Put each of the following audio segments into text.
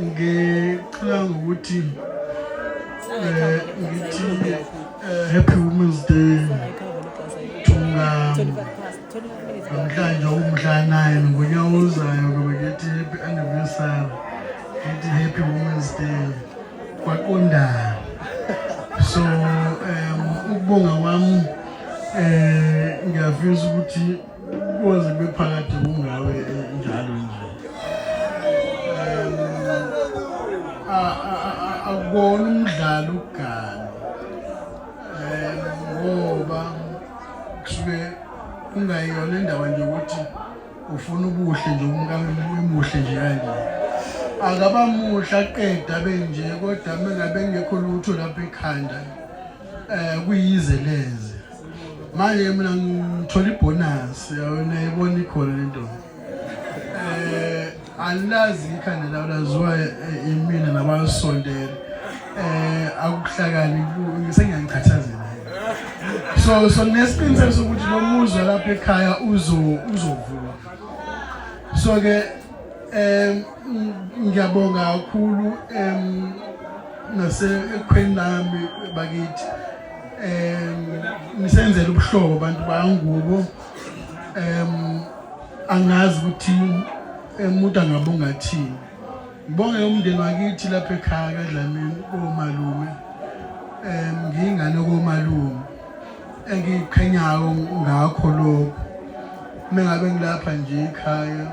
Ngicela ngokuthi ngithi Happy Women's Day Thunga. Namhlanje umhla 9 ngonyaka ozayo ngoba ngithi happy anniversary, ngithi Happy Women's Day kwaqondana. So ukubonga kwami ngiyafisa ukuthi kuze kube phakade kungawe njalo nje. Akubona umdlalo ukugana ngoba kusuke kungayiyona indaba nje ukuthi ufuna ubuhle nje, umkami emuhle nje kanje, akabamuhle aqeda benje, kodwa mengabe ngekho lutho lapha ekhanda kuyize leze. Manje mina ngithola ibonus yabona, ibona ikhona lento. Alilazi ikhanda lawo, laziwa imina nabasondele. Akuhlakani sengiyangichathazela. So nesiqiniseko sokuthi lo muzwa lapha ekhaya uzovuka. So ke ngiyabonga kakhulu nase ekhweni lami bakithi. Nisenzela ubuhlobo abantu bangubo. Angazi ukuthi umuntu angabonga athini. Ngibonge umndeni wakithi lapha ekhaya kaDlamini komalume. Ngiyingane komalume engiqhenyayo ngakho lokho. Mengabe ngilapha nje ekhaya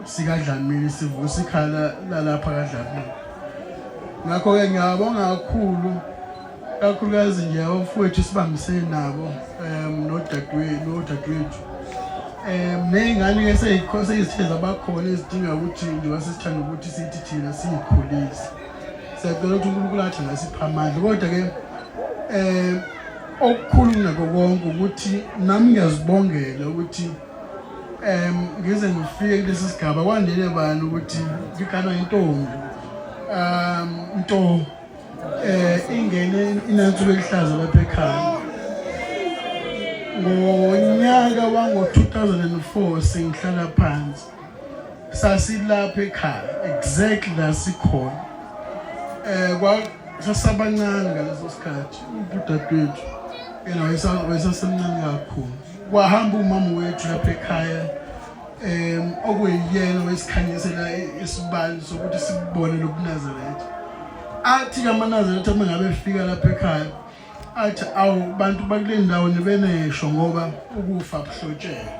sikaDlamini, sivusa ikhala lalapha kaDlamini. Ngakho ke ngiyabonga kakhulu, kakhulukazi nje abafowethu sibambisene nabo nodadewethu. Ney'ngane ke seyizithe zabakhona ezidinga ukuthi njengoba sesithanda ukuthi sithi thina siyikhulise. Siyacela ukuthi uNkulunkulu athi ngasipha amandla, kodwa ke okukhulu kunakho konke ukuthi nami ngiyazibongela ukuthi ngize ngifike kulesi sigaba kwandele bani ukuthi ngiganwa intombi nto ingene inansuku elihlaza lapha ekhaya. Ngonyaka wango-2004 sengihlala phansi, sasilapha ekhaya exactly la sikhona. Kwa sasabancane ngaleso sikhathi, udadewethu yena wayesasemncane kakhulu. Kwahamba umama wethu lapha ekhaya okuyiyena wesikhanyisela isibani sokuthi sibone lobuNazaretha. Athi amaNazaretha uma ngabe efika lapha ekhaya athi, awu bantu bakule ndawo nibenesho ngoba ukufa buhlotshela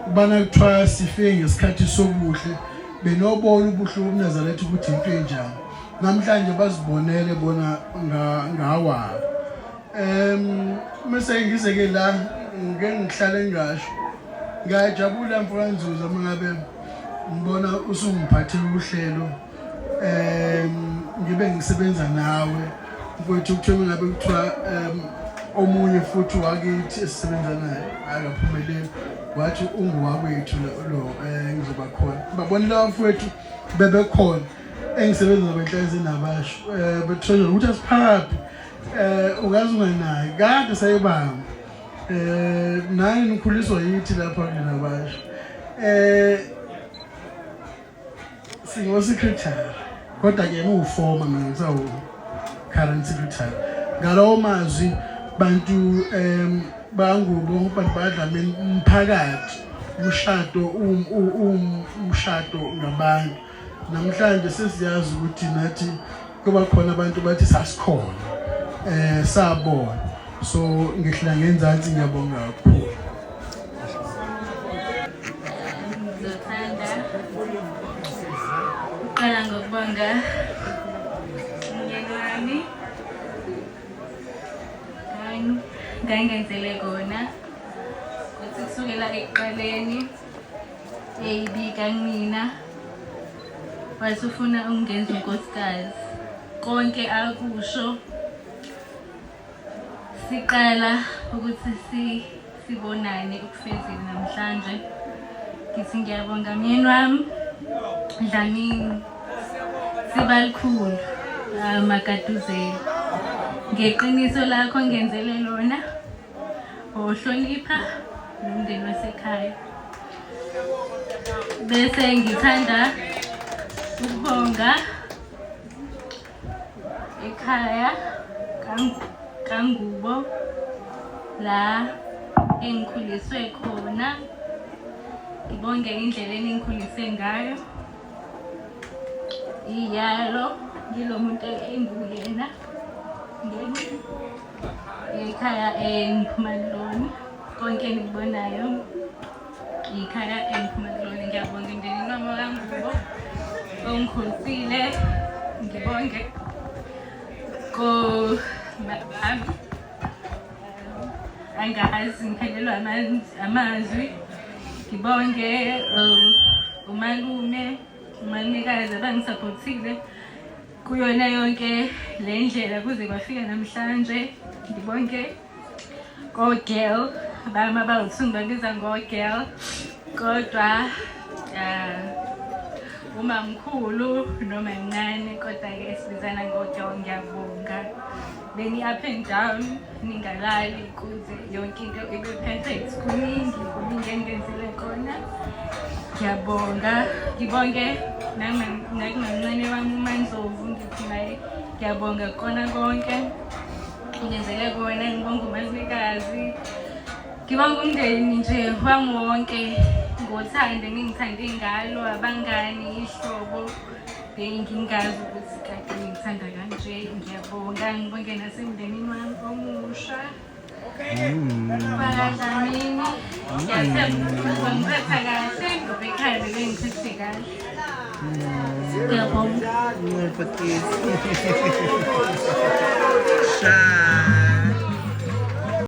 ubana kuthiwa sifike ngesikhathi sobuhle, benobona ubuhle bobuNazaretha ukuthi into enjani. Namhlanje bazibonele bona ngawabo. Mase ngize ke la ngike ngihlale ngasho, ngiyajabula mfokaNzuza uma ngabe ngibona usungiphathele uhlelo, ngibe ngisebenza nawe mfowethu. Kuthiwa ngabe kuthiwa omunye futhi wakithi esisebenza naye akaphumeleli, wathi unguwakwethu lo, ngizoba khona. Babonile abafowethu bebekhona engisebenza nabo enhlezi nabasho betreasure ukuthi asiphakathi ungaze unganayo kade sayibamba nani nikhuliswa yithi lapha kulena basho singo secretary, kodwa ke uformer, mina ngisawu current secretary. Ngalawo mazwi bantu bangubo, bantu badlamini, umphakathi, umshado umshado ngabantu. Namhlanje sesiyazi ukuthi nathi kuba khona abantu bathi sasikhona sabona. So ngihla ngenzansi, ngiyabonga kakhulu. Ngizothanda uqala ngokubonga umyeni wami ngangenzele kona ukuthi kusukela ekuqaleni eyibika kumina wasufuna ukungenza unkosikazi, konke akusho siqala ukuthi sibonane ukufezile namhlanje. Ngithi ngiyabonga myeni wami Dlamini Sibalikhulu Magaduzela ngeqiniso lakho ngenzele lona, ohlonipha nomndeni wasekhaya. Bese ngithanda Ukubonga ekhaya kaNgubo la engikhuliswe khona. Ngibonge indlela eningikhulise ngayo. Iyalo ngilo muntu enguyena. Ekhaya engiphuma kulona konke enikubonayo ikhaya engiphuma kulona. Ngiyabonga emndenini wami wakaNgubo ongikhulisile. Ngibonge kobaba angazi ngiphelelwa amazwi. Ngibonge umalume umalumekazi abangisaphothile kuyona yonke le ndlela kuze kwafika namhlanje. Ngibonge ko-girl bami abawu-two, ngibabiza ngo-girl, kodwa umamkhulu noma mncane, kodwa-ke sibizana ngo-girl. Ngiyabonga, beni-up and down ningalali kuze yonke into ibe perfect. Kuningi kuningi engenzile kona, ngiyabonga. Ngibonge nakumamncane wami uMandlovu, ngithi naye ngiyabonga kona konke ngenzele kona. Ngibonga umalumekazi, ngibonga umndeni nje wami wonke ngothando engingithande ngalo, abangani, ihlobo. Bengingazi ukuthi kade ngithanda kanje. Ngiyabonga, ngibonge nasemndenini wami omusha bakaDlamini. Ngiyathemba ukuthi bazongiphatha kahle ngoba ekhaya bebengiphethe kahle. Ngiyabonga. Sha.